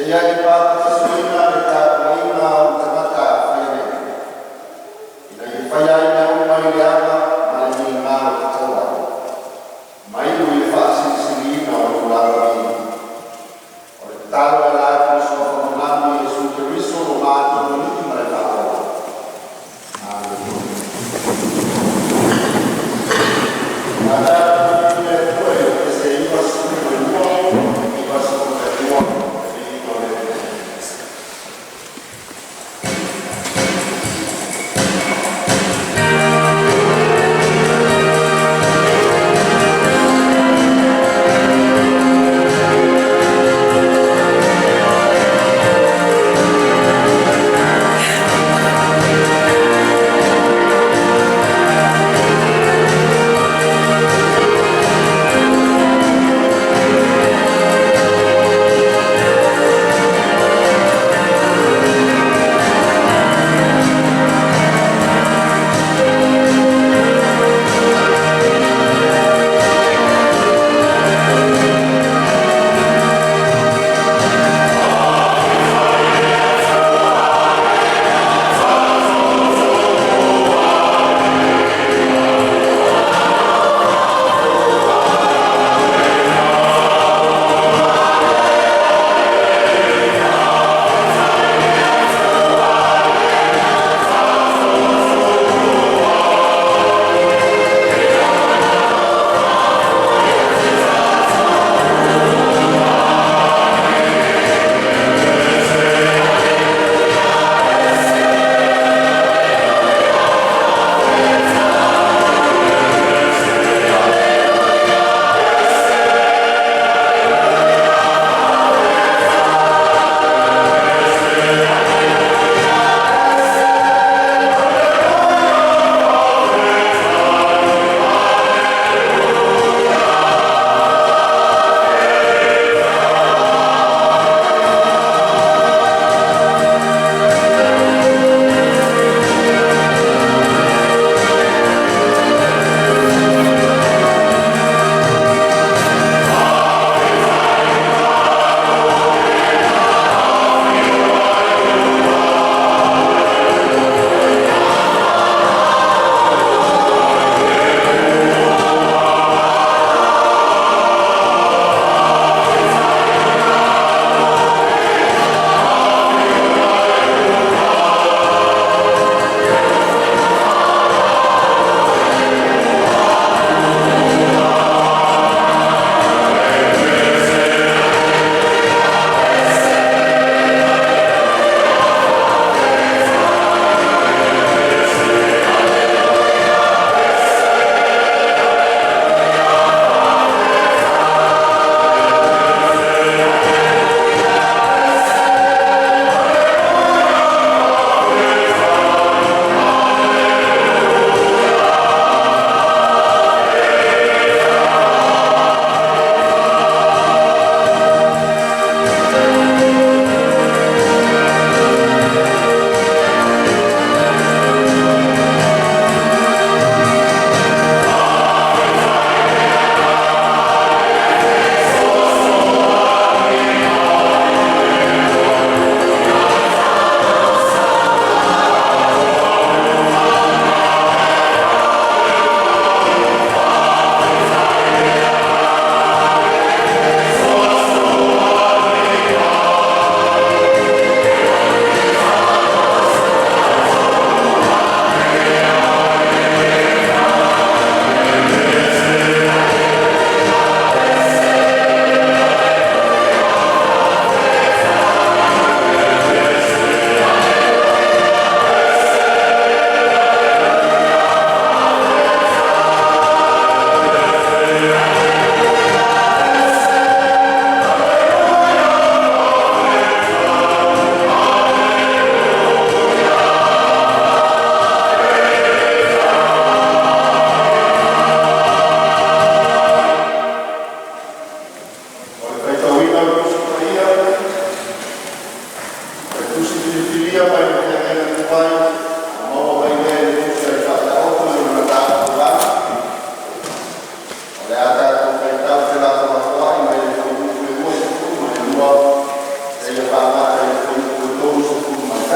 Seia e papatisoina le tapuaiga a ona tagata aofia nei, ina ia faia ai mea uma i le ava ma le migao e tatau ai, ma iu i le faasilisiliina o Lona aloalii. O le tatalo e ala atu i le Suafa mamalu o Iesu Keriso lo matou Alii ma le Faaola. Amene. 92, 92, viiga o le Atua.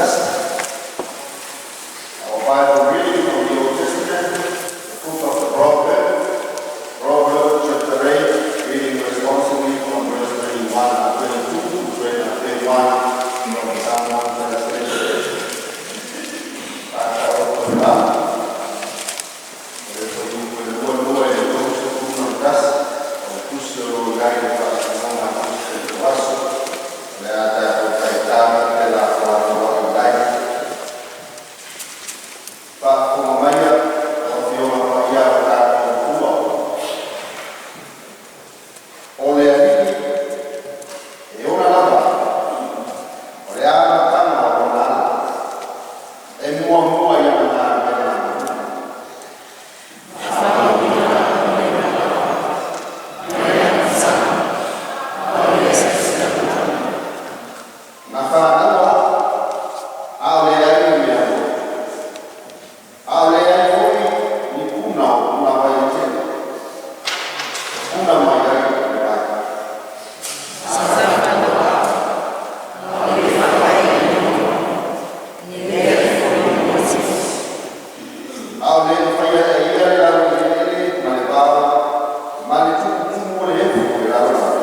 tasi. Our Bible reading from the Old Testament, the book of the Proverbs, Proverbs chapter 8, reading responsively from verse 21 and 22 to 31 from the Samoan translation. Faataoto le fuaiupu e 22 i le 31, o le Tusi o lo i ai le Faamasinoga a Tusi o Aso, o le a tatou taitā ma te lafoai ai. Faafofoga maia lau Afioga Paia o lo tatou Atua, o le Alii e ola lava, o le amataga o Lona ala, e muamua i ana galuega uma. Na fanau au, a o leai ni mea moe, a o leai foi ni puna o punavai e tele e puna mai ai le vai. A o le faia e ia le lalo eleele ma le vao ma le tumutumu o le efu o le lalolagi.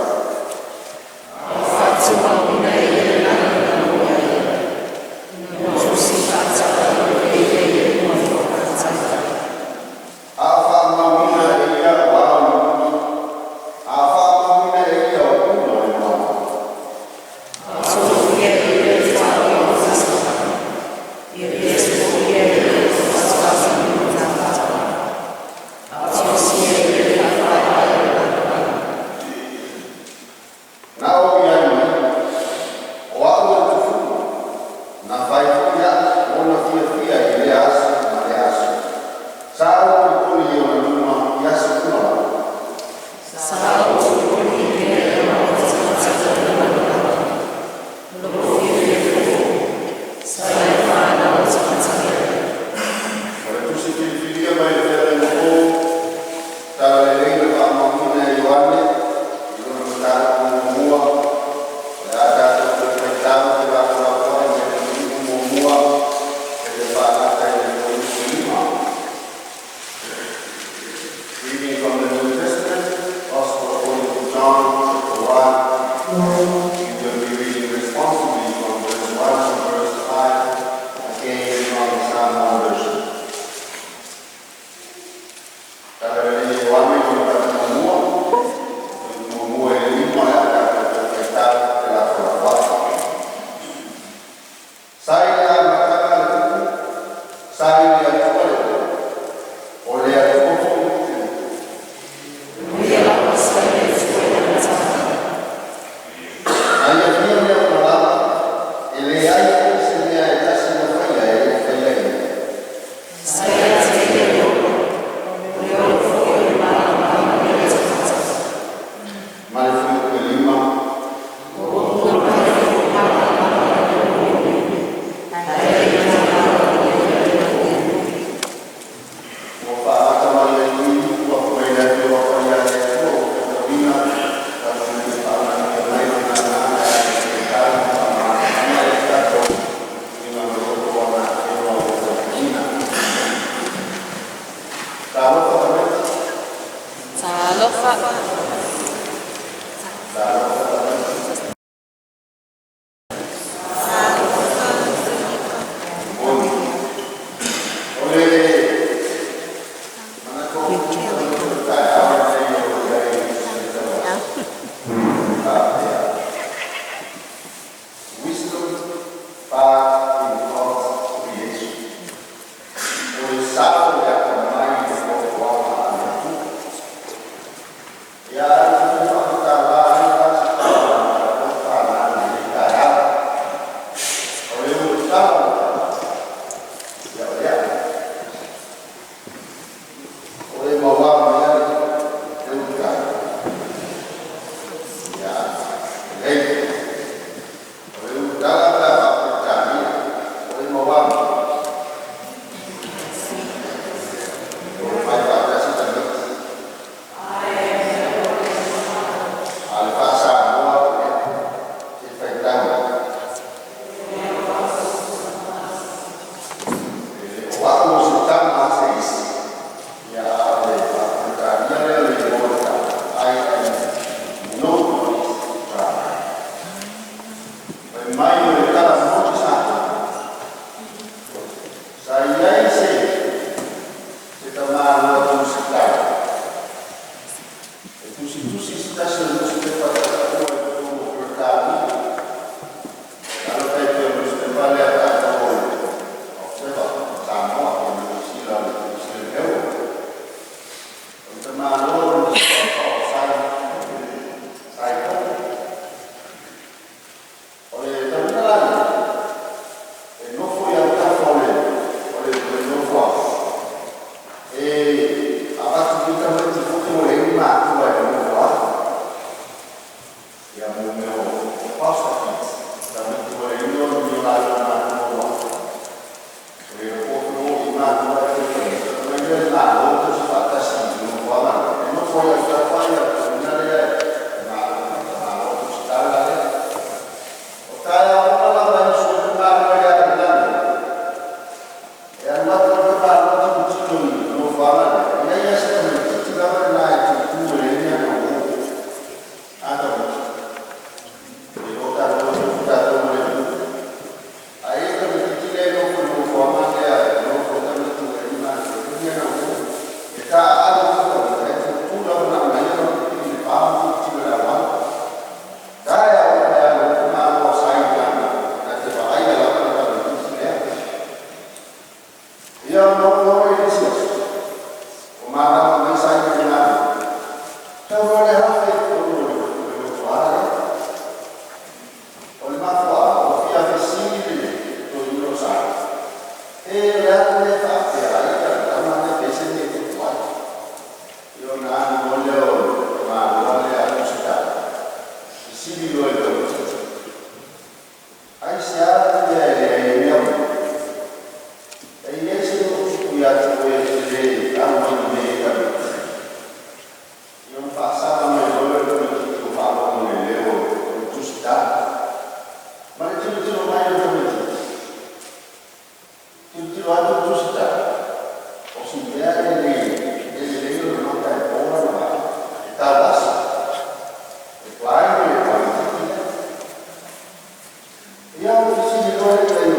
Ia o le fesili loa lea i le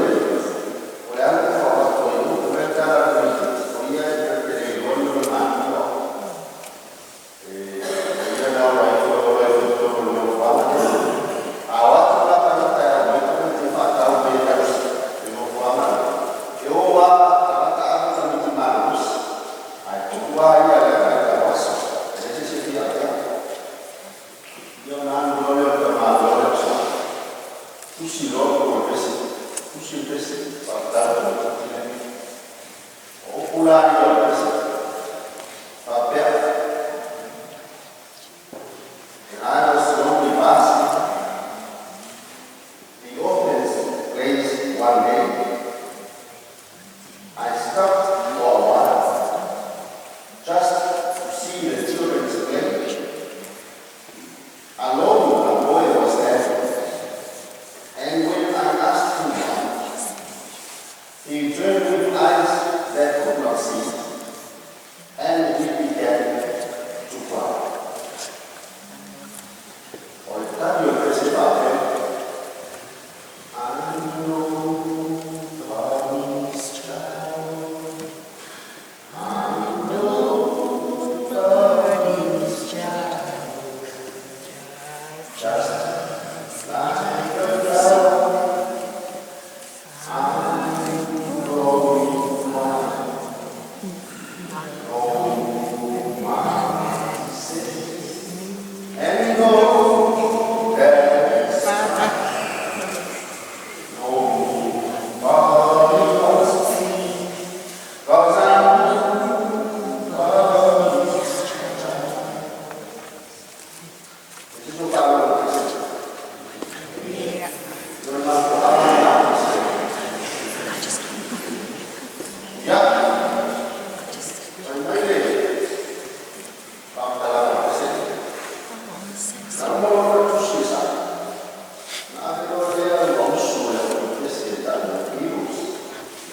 o le a le faaoto ai o le tala a le o ia e te le iloa ni ona matua. E ia na ola ai foi ola i totonu o le nofoaga lea. A o atu la tagata e aumai tamaiti e faatau mai e tausi i le nofoaga lea, e o lava tagata ave tamaiti malolosi, ae tuu lava ia i le ata o aso, e leai se isi e fia avea. Ia ona alu loa lea o le tamaloa lea o Sa, tusi loa le pese, tusi le pese, faapea le tamaitiiti lea. O upu la ia o le pese, faapea, "And I was lonely passing the orphan's place one day. I stopped for a while just to see the children's play. Alone a boy was there, and when I asked him why, he turned with eyes that could not see, and he began to cry." O le tali o le pese faapea, "I'm nobody's child. I'm nobody's child. Just like a flower, I'm growing wild. Know my sins and know that it's nobody wants me, 'cause I'm nobody's child." Ese é o Pablo. No é mais. Ia, fai mai le faamatalaga o le pese. Na uma loa le tusi e sa. Na ave loa lea o le uso le au pese e tau o Heroes.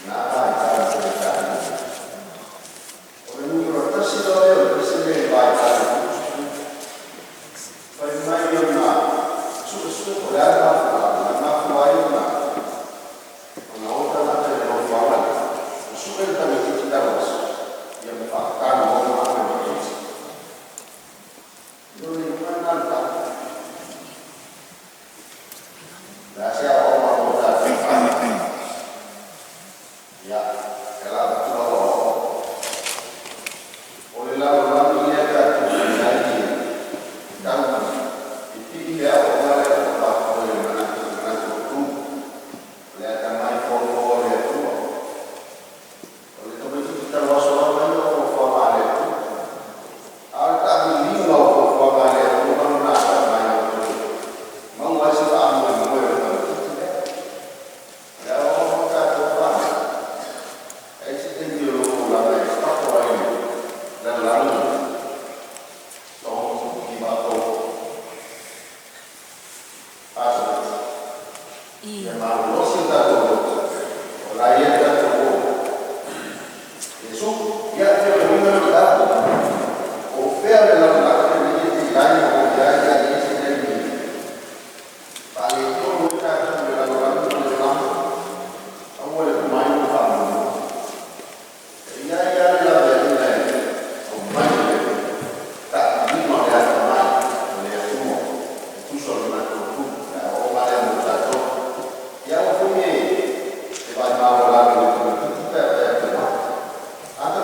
Na vai tau o le tau. O le numero 1 loa lea o le pese le vai tau. Fai mai ona suesue o le ala na mafua ai ona o tagata i le nofoaga lea. Na sue le tamaitiiti tau aso, ia ma faatanu ona ave tamaitiiti. O le iuga lena o le tala. Le a se aoaoga mo tatou fanau. Ia, e la atu lau aoaoga. O le lalolagi lea tatou te i ai tau pipii le aoaoga lea o faafoe le manatu manatu o tu. O le atamai foafoa o le Atua. O le tamaitiiti tau aso lava ia o foafoaga a le Atua. A o le taamiliga o foafoaga a le Atua ma lona atamai o maua ai se faamoemoe o le tamaitiiti lea. O le aoaoga o tatou fanau. E se taimi o lou tulaga e papo ai le lalolagi. Don't give up hope. Aso. Ia malolosi o tatou loto. O la ia tatou o. Iesu, ia te o le uiga na tatou. O fea le lalolagi lenei e te iai ma o iai ia i se taimi. Faaletonu ai tatou i le lalolagi ma le olaga. Aua le tumaini ma faamoemoe. E ia ia le laveaiga e aumai le taamiliga o le atamai o le Atua. E tusa o le matou tu. Le aoaoga lea mo tatou. Ia aua foi ne i vaai maualalo i le tamaitiiti pe a atamai. Ata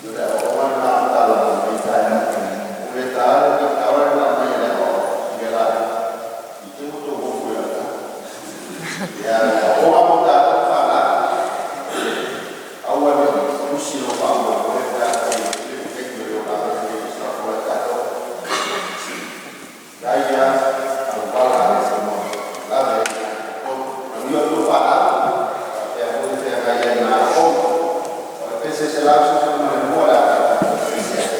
yo le aoaoga lena o tala mo lenei taeao. O le taalo le taua le mai le aoaoga. Ia la, i te mo tō gofu e la. Ia le aoaoga mo tatou fanau. Aua ne i lusi lou faamoemoe pe a fai e le taimi o le olaga lenei o sa tatou. Ia auala a le Atua. Lave ai manuia tou fanau. Faapea foi feagai ai ma aoaoga. O le pese 112 le a tatou faatasia ai.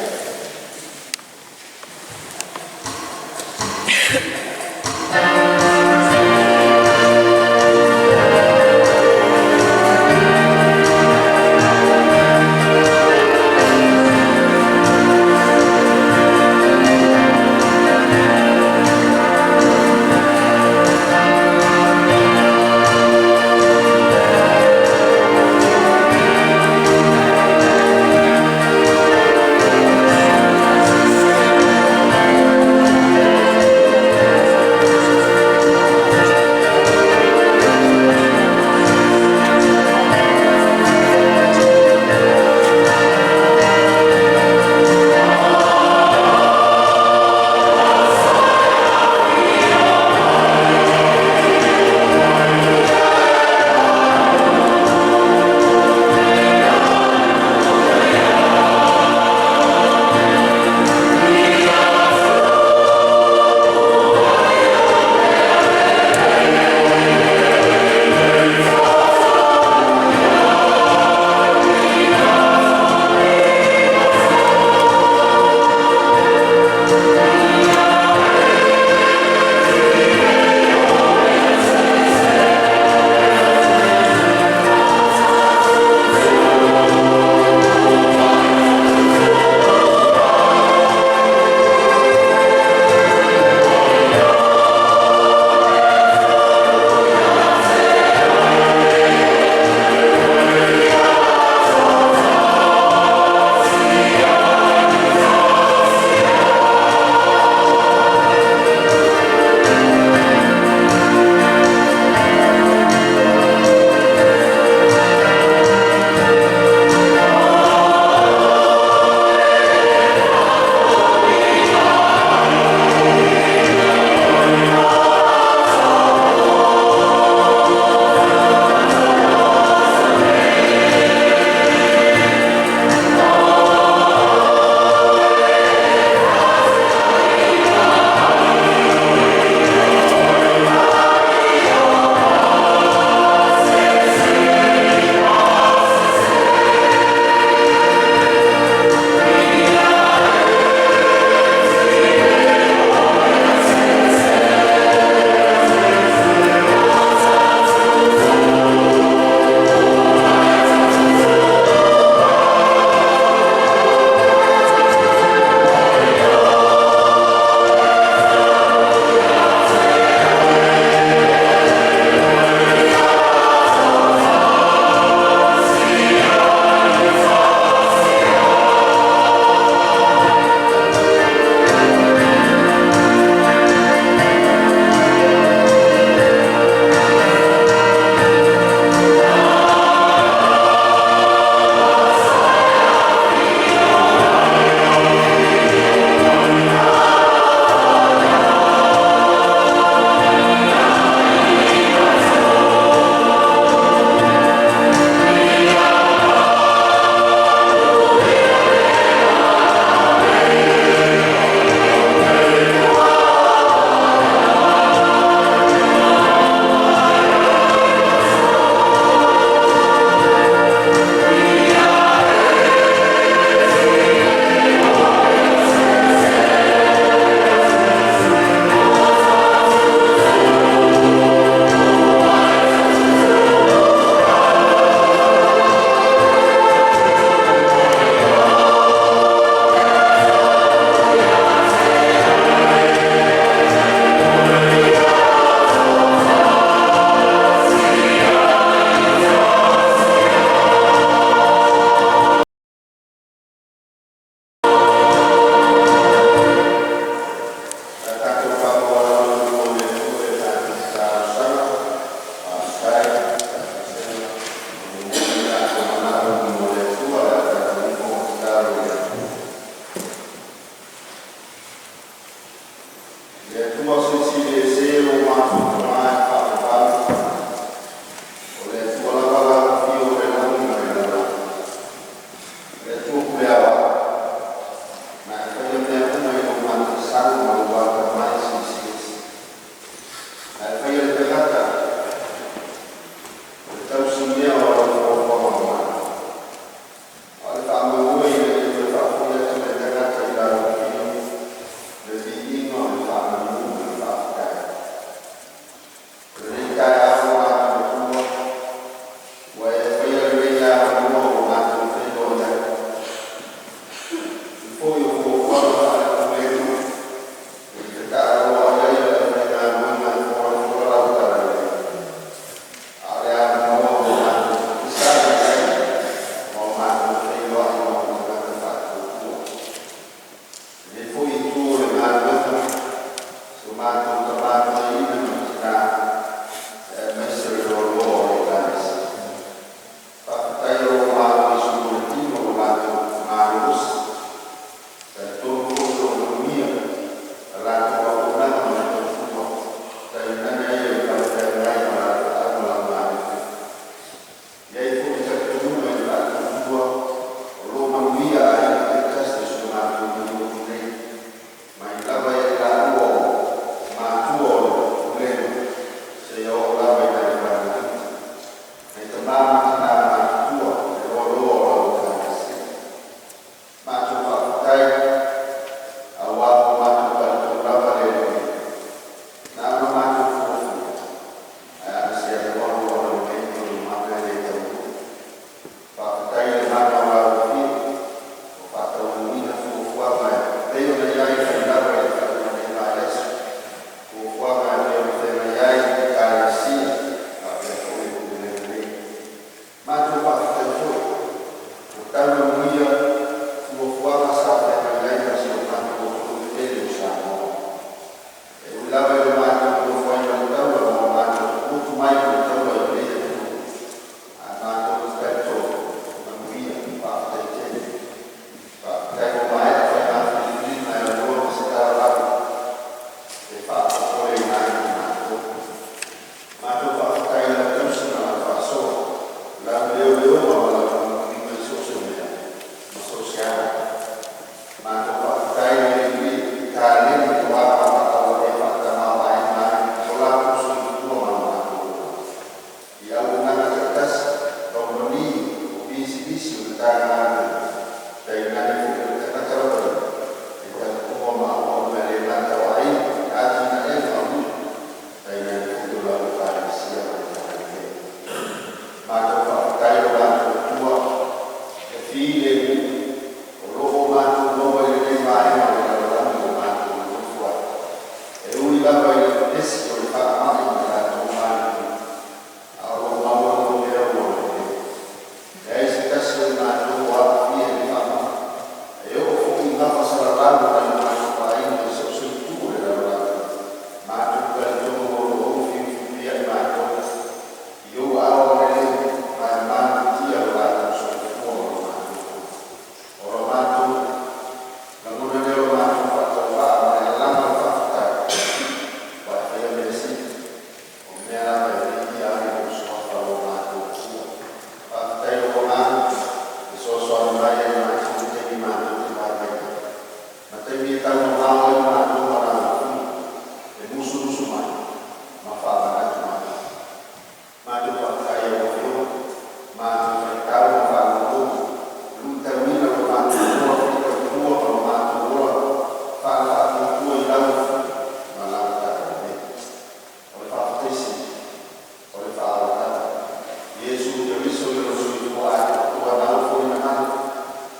Iesu Keriso i lona soifua atoatoa na ofoina mai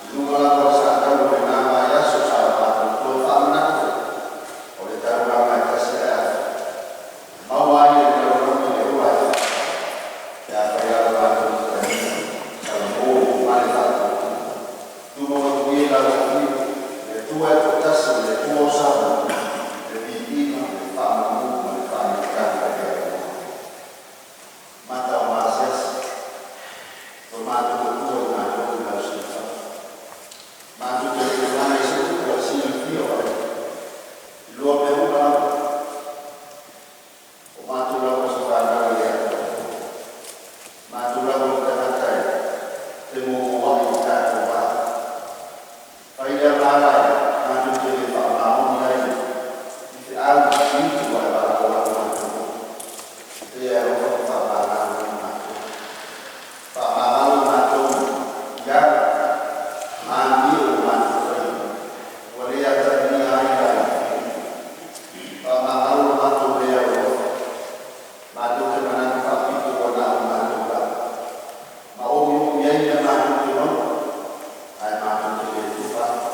i luga lava o le sa tau o lena vaiaso sa o matou toe faamanatu foi o le taulaga e tasi ae afe maua ai e le lalolagi le ola e faavavau pe afai lava matou te talia, salamo ma le faatuatua. Tuumau atu ia i lau Afio le Atua e toatasi, o le Atua o Samoa, le viiga, le faamanu ma le faaneetaga i le Atua. Mata o Masiasi, lo matou Atua i matou i lau silafaga. Matou te le tulaga i se upu ae silafia oe, iloa mea uma lava, o matou lava o se fanau e le atoatoa. Matou lava o tagata e femomoai i tatou va. Fai lea ala e matou te le faamaoni ai i feau ma tiute ua e valaau matou ai. E alofa ma faamagalo mai matou. Faamagalo matou i aga ma amio ua matou faia, ua le atagia ai lau Afioga. Faamagalo lo matou le alolofa. Matou te manatu faapito ua na o matou lava. Ma omiomi ai mea matou te maua, ae matou te le tufa atu.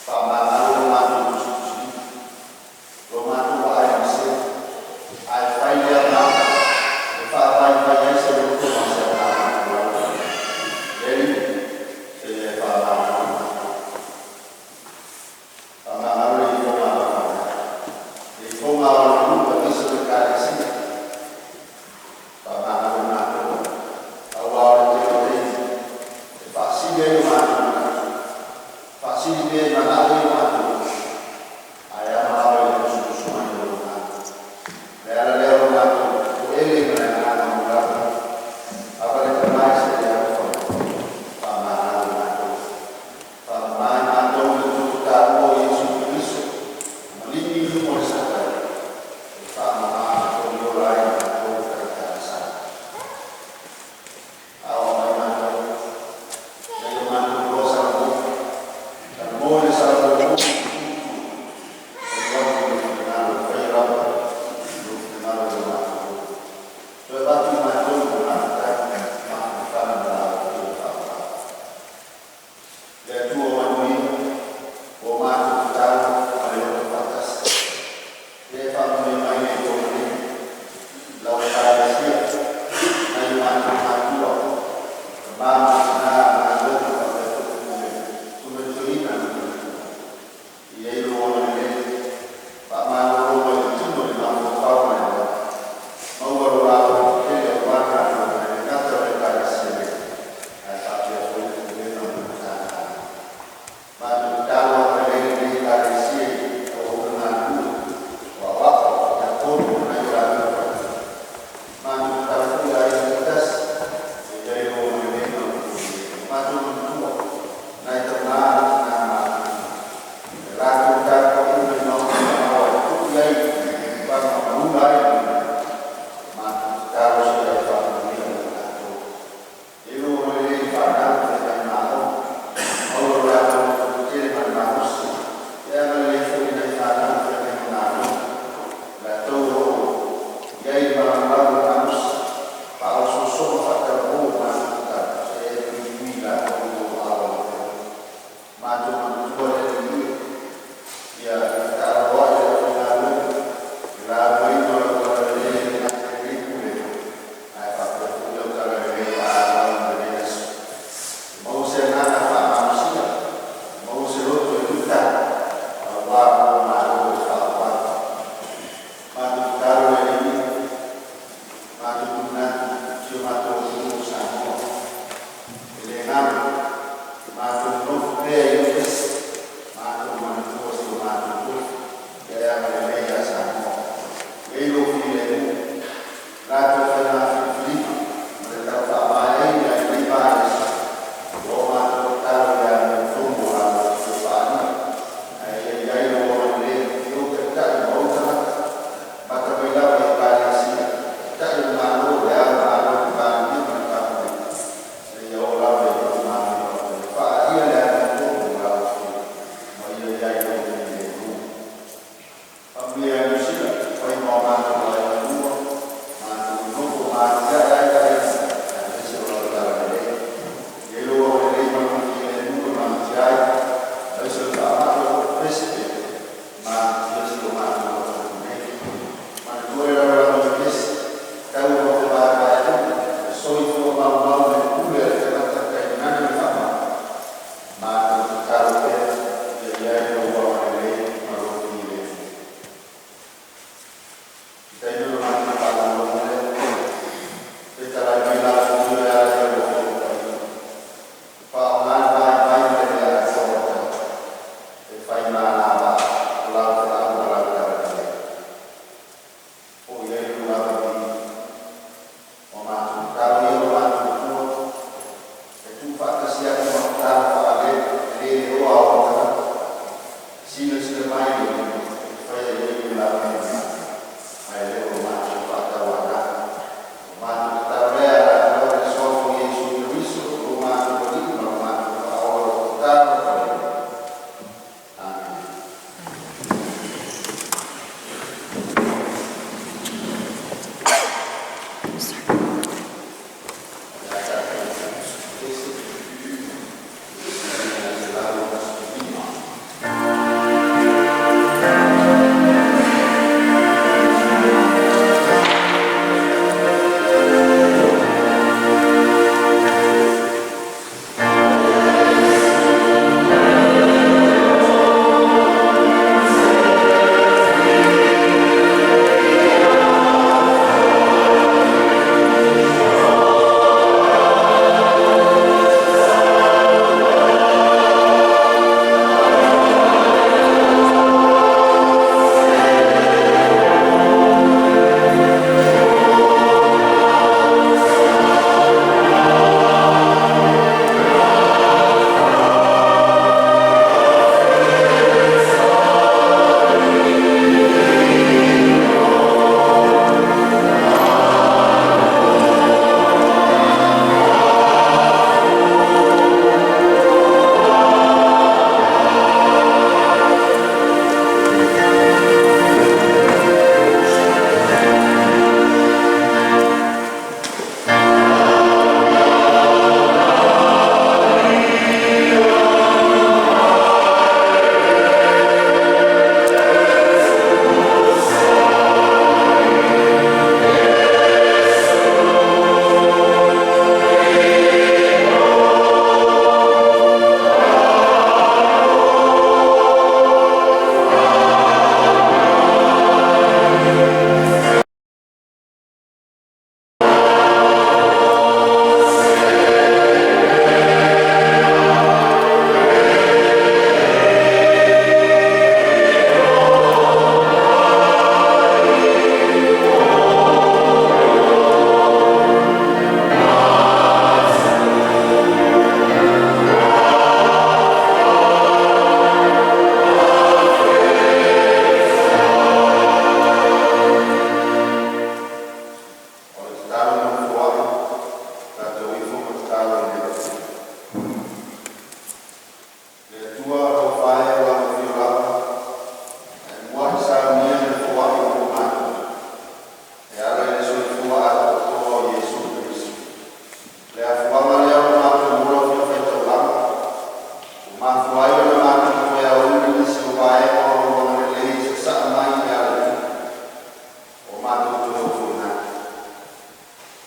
Faamagalo lo matou tusitusilima, lo matou vaai masea, ae fai lea ma e faavaivai ai se loto ma se agaga maualalo. Le Alii, seia e faamagalo matou. Faamagalo le ifoga a lau fanau, le ifoga a le atunuu aemaise o le Ekalesia. Faamagalo matou, aua o le tele o taimi e faasili ai o matou manatu, faasili pea e manao ai o matou loto, ae ama lava i le musumusu mai o lou Agaga. Le ala lea o lo matou toele ma le agaga maualalo. Ava le Tama se i e alofa mai, faamagalo matou. Faamama i matou i le toto taua o Iesu Keriso, maligi i luga o le sa tau, e faamama ma toliola ai matou tagata masani. Aoao mai matou, ina ia matou iloa salamo, salamo i le salamo moni ma tutu, talu atu i lou finagalo e faia lava lou finagalo i lo matou loto. Toe avatu i matou le mafutai, mafanafana ma lau Afioga faamama. Le Atua o manuia, ua matou tatalo ma le loto faatasi. Ia e faamanuia mai le Atua nei, lau Ekalesia, nai o matou matua, tama ma tina, ma faapea foi pule, tumatuaina ma faletua. Ia i lou agalelei, faamalolo mai le tino i le mafaufau ma le agaga. Maua lo latou tele aua galuega e le gata o le Ekalesia nei, ae faapea foi le pulega ma le Matagaluega. Matou tatalo agalelei lenei Ekalesia i auauna galulue, o aoao, tiakono ma nai o latou faletua. Matou tatalo foi i aiga taitasi, ia i ai lou agalelei ma lau filemu. Matou manatua nai tama ma tina matutua, le latou tapuaiga i maota mamao e tuu i ai tulaga ma ula ai le matou tatalo seia e faamanuia ia i latou. Ia lou agalelei i fanau feagai ma aoga, maua lo latou lototetele ma le malosi. Ia agalelei foi i nai fanau feagai ma galuega, latou o lo o i ai le malamalamau ma le malosi faaosoosoga faatalaloa. Matou tatalo seia e puipui i latou i lou aao alofa. Matou manatua le Alii ia fetalaloai le aufaigaluega i le laugaina o lau talalelei e le gata i lenei Pulega ae faapea foi lau talalelei faaauau mo lenei aso. Maua se agaga faamalosia, maua se loto e luta aua mo malo e faaauau. Matou tatalo le Alii, matou te manatu i si o matou atunuu o Samoa. E le galo, matou nonofo pea i Ofisa, matou manatua si o matou tofi ia e agalelei ia Samoa. Ia i lou filemu, latou faiga filifiliga ma le tau faamaeaina i lenei vaiaso. O matou tatalo i le amiotonu o latou faaalia. Ae ia i ai lou agalelei i ou taitai ma ou tagata, amata mai lava i Ekalesia, Taitai o le Malo, le Ao o le Malo, le Palemia ma le Kapeneta, seia oo lava i nuu ma afioaga. Ia faaalia le amiotonu o lau Afioga ma ia i ai lou filemu. Faamanuia ia Niu Sila, fai ma o matou aiga e lua, matou nonofo ma atiae ai aiga.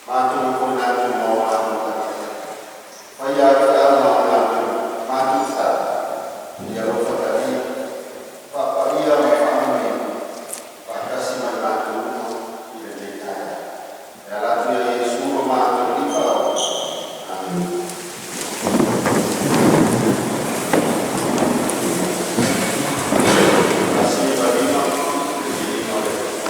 Matou foi latou ma o matou tagata, faia ai feau ma a matou tatalo, ia alofa talia, faapaia ma faamanuia, faatasi ma i matou uma i lenei taeao. E ala atu ia Iesu lo matou Alii Faaola. Amene. 195, le Viiga o le Atua.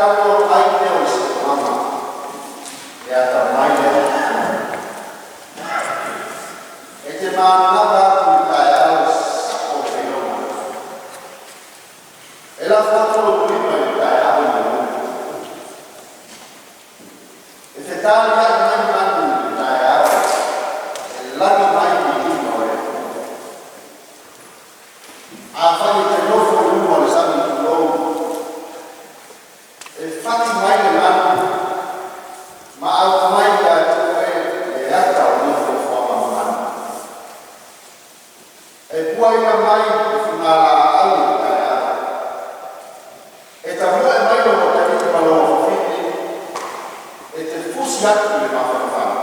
Talanoa ai lea o le siosiomaga, le atamai lea. E te manava atu i le taeao i le sa'o o le iloga, e lafo atu lou lima i le taeao i le mauga, e fetaliai mai manu i le taeao, e lagi mai viiga o le Atua. Afai e te nofo i luga o le sami, tulou, e fati mai le manu ma aumai ia te oe le ata o nofoafoaga o manu. E puaina mai i fugalaau i le taeao, e tamoe mai lou atalii ma lou afafine e te fusi atu i le mafanafana.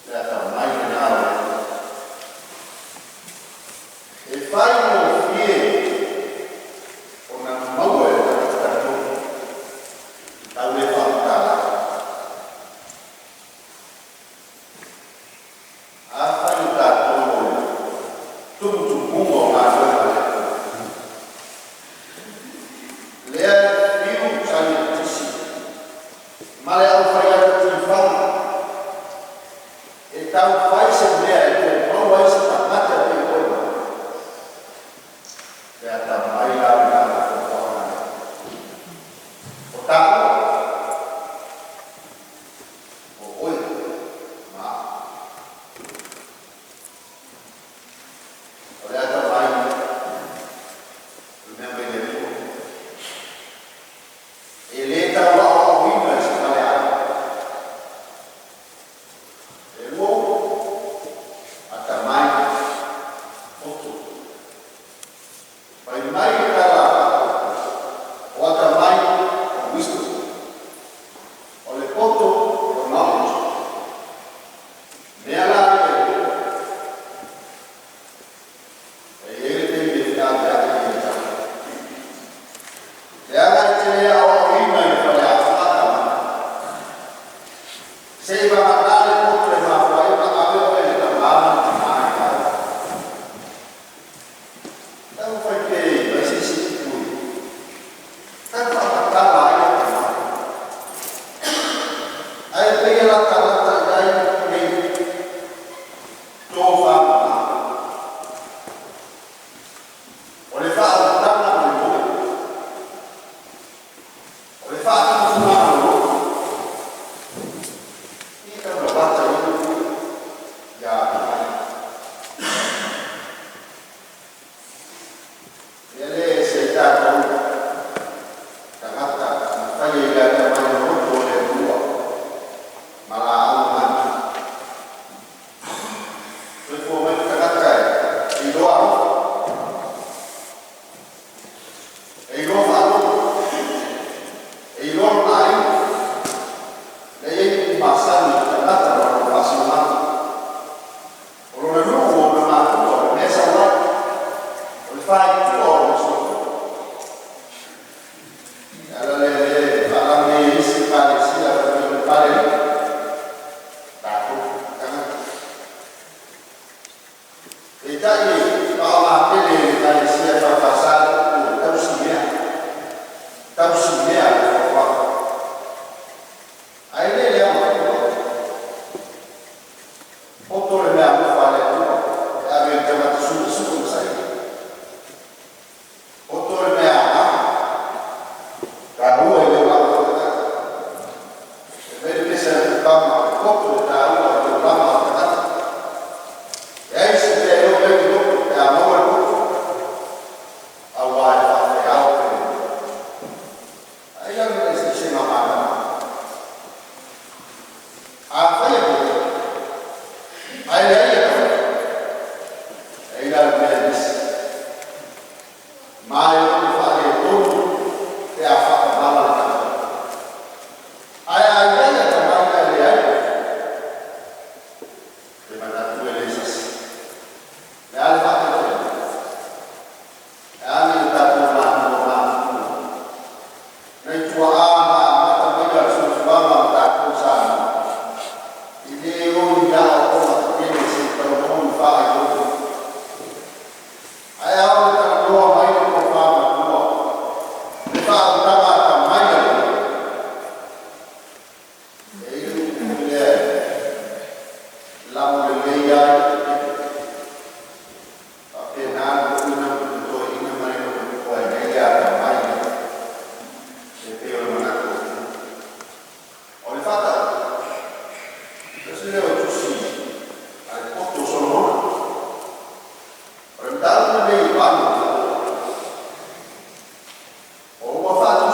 Le atamai lena o le Atua. E faigofie ona maua e le tagata talitonu, tau le faamatala. Afai o tatou o le tumutumuga o galuega a le Atua, lea e fiu saienitisi ma le aufai ata e taufai se mea e toe maua ai se tagata e pei oe ma au. Le atamai la lena o le fuafuaga a le Atua. O taua, o oe ma a'u. O le atamai o le mea mai le Atua, e le tau aoaoina e se faleaoga. E lua upu, atamai, poto. Fai mai le tala a o atamai o wisdom, o le poto o knowledge. Mea la ia e lua, e i ai le taimi e feaveai ai e tatou. Leaga e te le aoaoina i le faleaoga.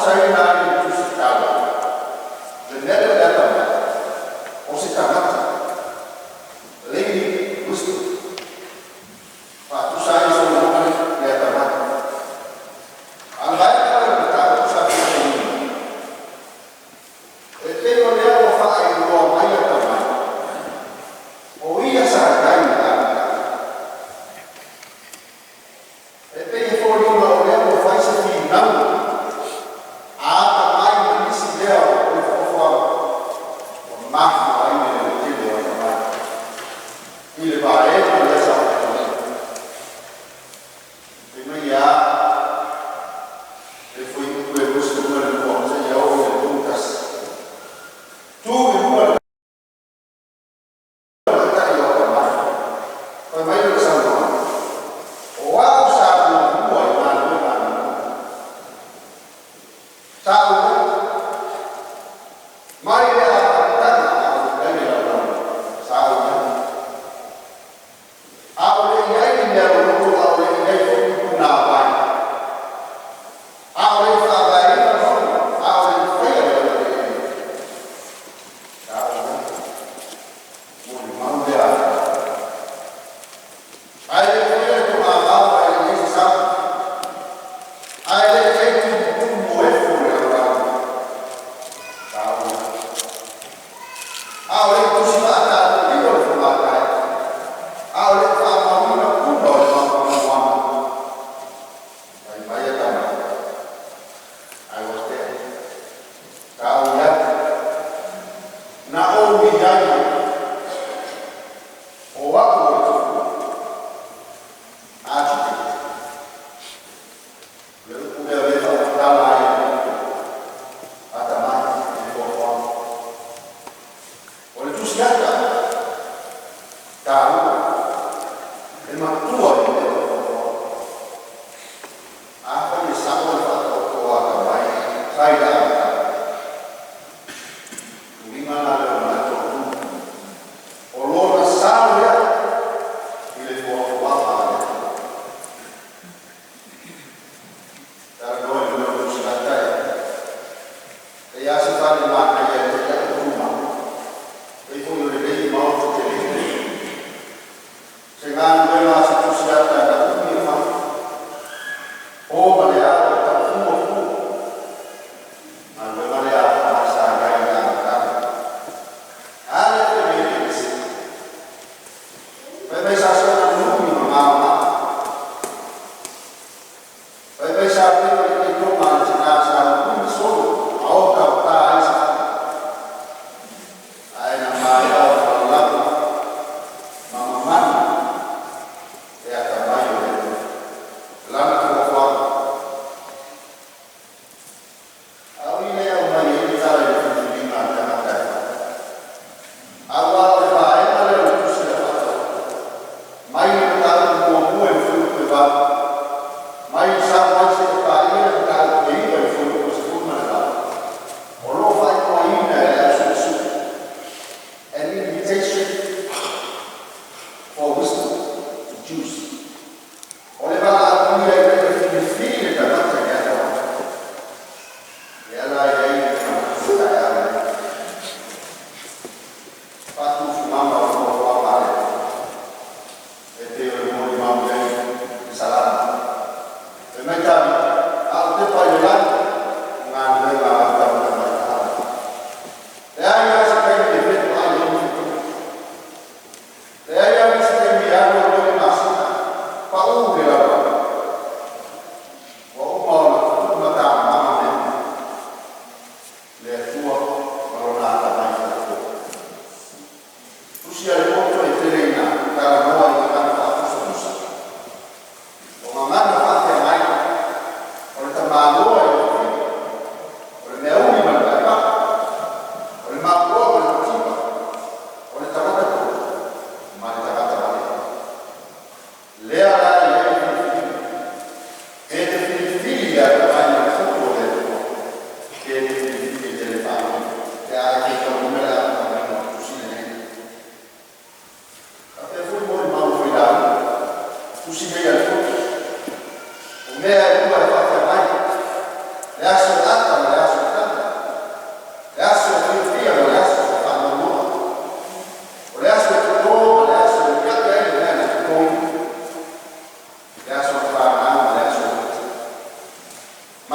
Faatusaina ai le Tusi Tala, le mea lea o le atamai, o se tagata, Lady Wisdom, faatusa ai Solomona le atamai. A o le vaega lea o le mataupu sa fia, e pei o lea ua faailoa mai atamai, o ia sa guide i le amataga. E pei e foliga o lea ua fai se finauga a atamai ma nisi mea o le foafoaga ua mafua ai le leotele o atamai i le vaega lea sa faatinoina. Fai mai ia le fuaiupu e 22 seia oo i le 31. Tu i luga le tamaitai o atamai. Fai mai le saunoaga, o au sa muamua i galuega a le Malo. Sa ou mai le amataga a o i ai le lalolagi, sa ou i ai. A o le i ai ni mea loloto, a o le i ai foi ni punavai, a o le i faavaeina mauga, a o le i faia le laueleele, sa ou i ai. Molimau lea a Ae le i faia le togavao ae le i i ai se sami, ae le i i ai tumutumu o efo o le lalolagi, sa ou i ai. A o le i tusi faataulima le fogatae, a o le i faamauina puna o le moana, fai mai atamai, I was there. Sa ou i ai. Na ou i ai, o au o le Tupu, architect. Le upu lea o lea e faamatala ai atamai i le foafoaga. O le tusi ata, taua, e matua i le mea o le foafoaga. Afai e sao le faataoto a atamai sa i le amataga, uiga la lea o le matotuga o lona sao lea i le foafoaga a le Atua. Talanoa i le mea o tusi ata e i ai se fale manaia e te i au tu mai, e foi o lenei maota tele. Se galuega a se tusi ata na umi e fai, po ma le ao e tau fua fua. Galuega lea a atamai sa i ai i le amataga. A lea foi mea e ese. Fai mai sa soona numi ma maomaa. Fai mai sa pei o le itoga a le tina sa umi solo a otaota ai se fale. Ae na maea ona lalago ma mamana e atamai o le Atua. Lana foafoaga.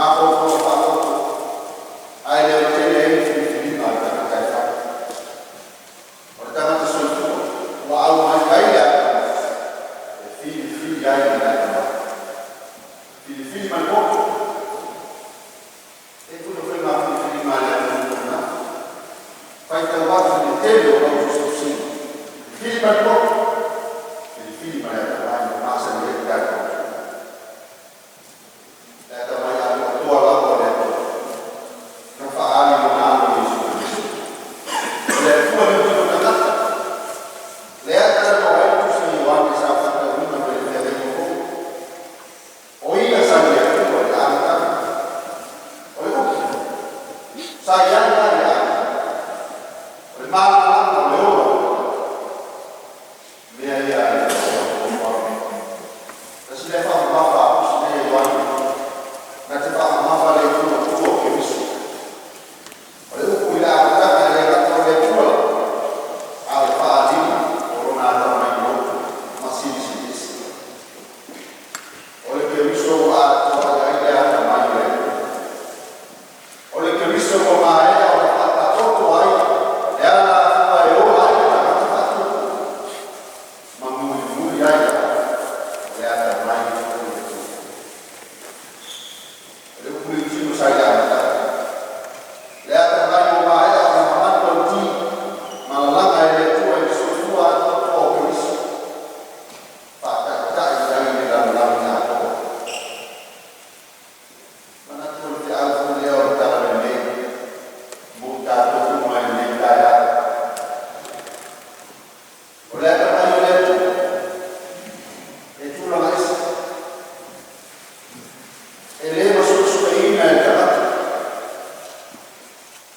Mafaufau fa'aloto ae le o tele ai le filifiliga a le tagata e fai. O le tagata soifua ua aumai ai le atamai e filifili ai i le atamai. Filifili ma le poto. E tula faiga filifiliga a le atunuu na. Faitau atu i le tele o lau tusitusiga. Filifili ma le poto, filifili ma le atamai ua masani ai le tatou atunuu. Le atamai atoatoa lava o le Atua na fa'aali i Lona Alo Iesu Keriso. O le Atua le tino tagata, lea talanoa ai le tusi a Ioane sa faitauina mai le Feagaiga Fou. O ia sa i le Atua i le amataga. O le upu sa i ai la i le amataga. O le malamalama o le ola o le mea ia a le Atua. Tasi lea faamamafa a tusi nei a Ioane na te faamamafa le itu o Keriso. O le upu i le amataga e le gata o le Atua a o le faaaliga o lona atamai loto ma silisiliese. O le Keriso ua atoa i ai le atamai o le Atua. O le Keriso ua maea ona faataoto ai le alafua e ola ai le tagata faatuatua ma mulimuli ai lava o le atamai o le Atua. O le upu i tino sa i le amataga. Le atamai ua maea ona mamanu lauti ma lalaga e le Atua i le soifua atoatoa o Keriso. Faataitai ai le lalolagi atoa. Manatu o le feau foi lea o le tala lelei mo tatou uma i lenei taeao. O le atamai o le Atua e tulaga ese, e le masuesueina e le tagata.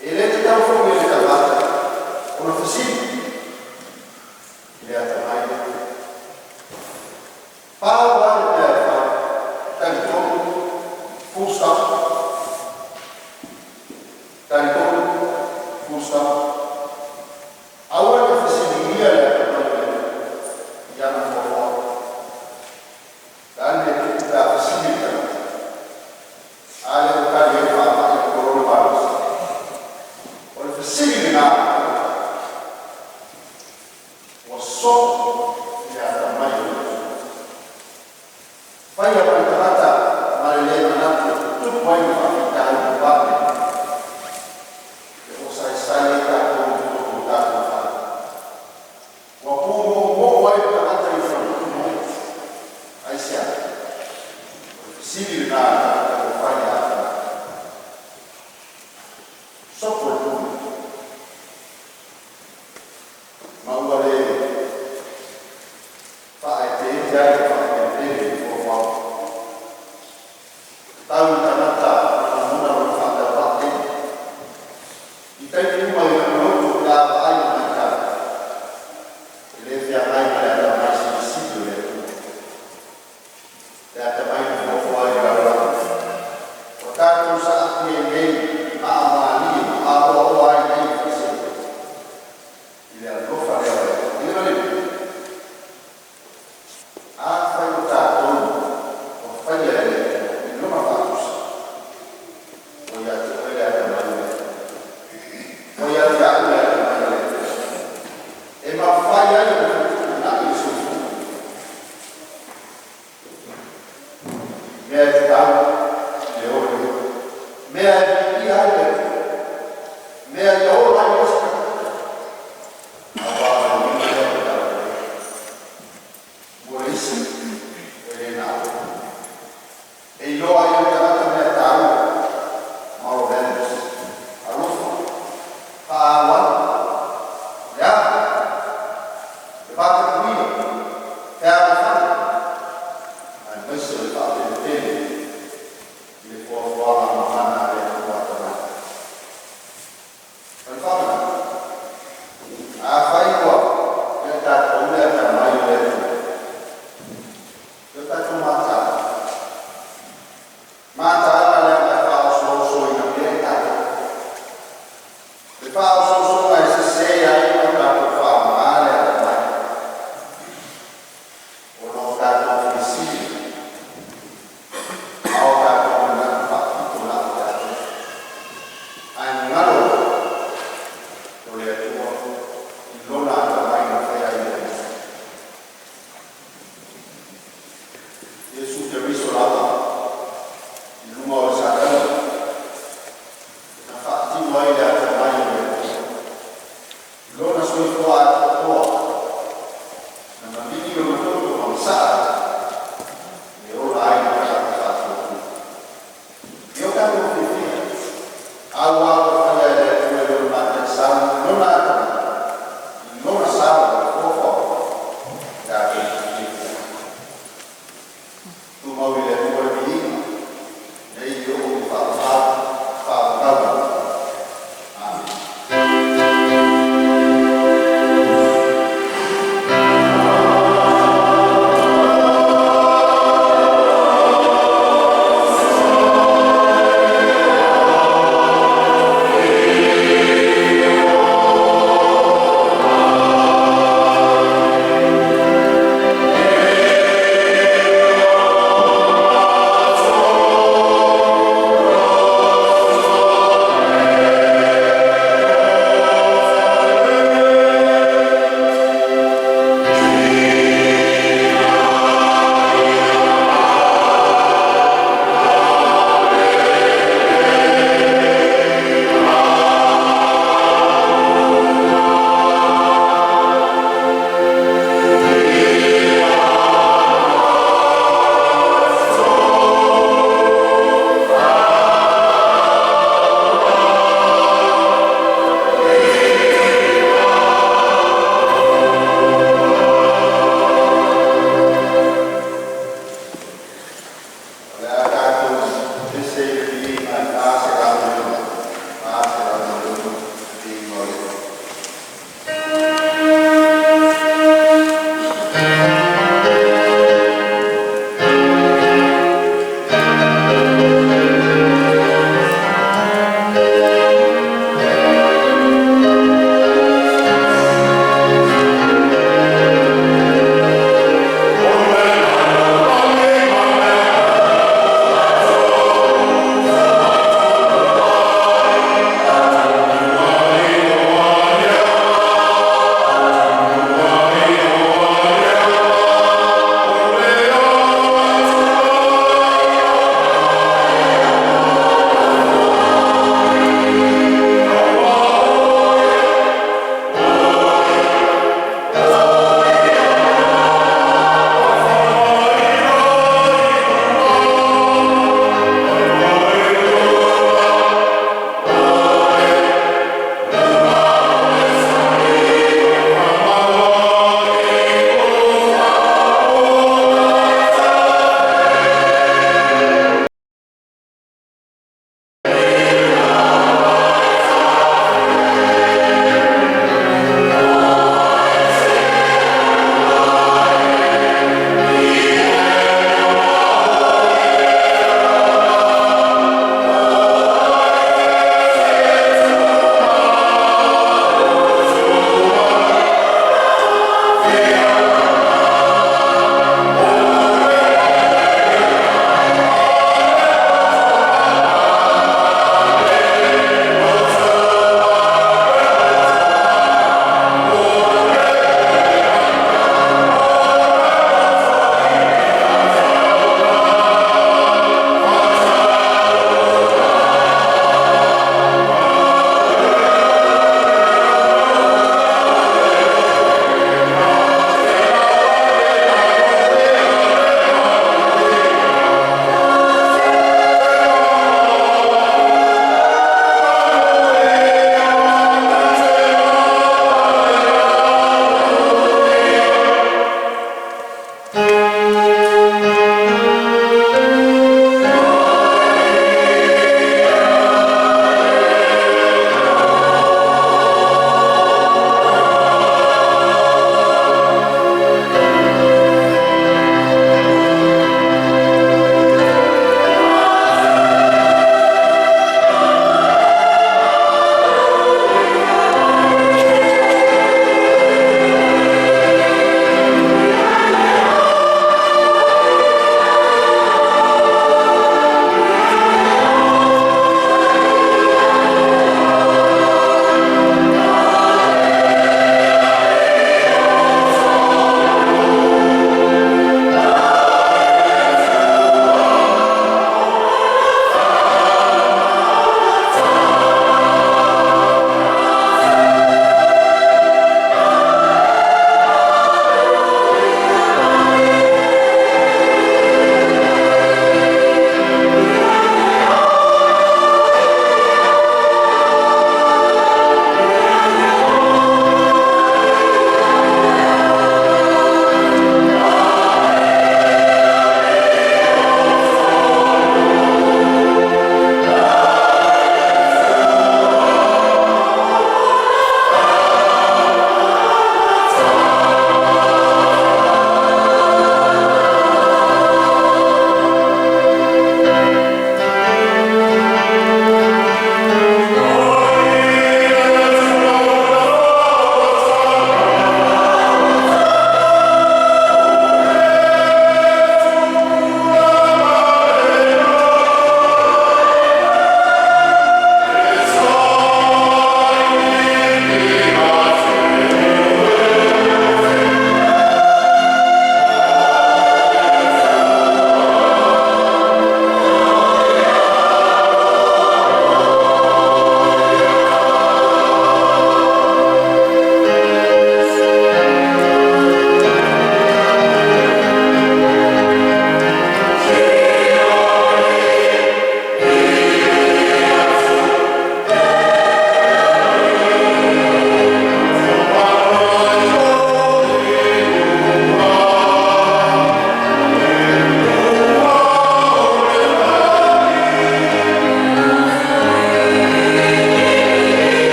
E le tatau foi e le tagata ona fesili i le atamai lea. Pau lava le mea e fai, talitonu, full stop. Talitonu, full stop. Aua le fesiligia le atamai o le Atua i ana fuafuaga. Le a le mea e tupu pe a fesili le tagata? A lea ua tali ai le faamai o le coronavirus. O le fesili lena ua soko i le atamai o le Atua. Faia ma le tagata ma le le manatu e tutupu ai ni faafitauli vave e ua saisai ai tatou i totonu o tatou fale. Ua pumoomoo ai le tagata i lona loto maoti. Aisea? O le fesili lena a le tagata ua fai le atamai. Soko le pule. Ma ua le faaeteete ai le faapelepele i fuafuaga. Tau le tagata ona lagona lona faatauvaa tele. I taimi uma i lona loto pe a vaai ma matau. E le feagai ma le atamai silisili o le Atua. Le atamai na fuafua ai le lalolagi. Ua tatou saafia i nei maa malie ma aloaloa ai nei faleseu. I le alofa lea o le Atua. I le malele. Afai o tatou ua faia e le Atua i lona faatusa. Ua ia te oe le atamai o le Atua. Ua ia te au le atamai o le Atua. E mafai ai ona fetuunai le soifua. Mea e tatau i le ole, mea e viia ai le Atua, mea ia ola ai le isi tagata. Aua o le uiga lea o le tala lelei. Mo le isi, e le na o. E iloa ai e le tagata mea taua, moral values, alofa, faaaloalo, le ava, le vatapuia, fealofani, aemaise o le faapelepele i le fuafuaga mamana a le Atua.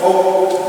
Fou.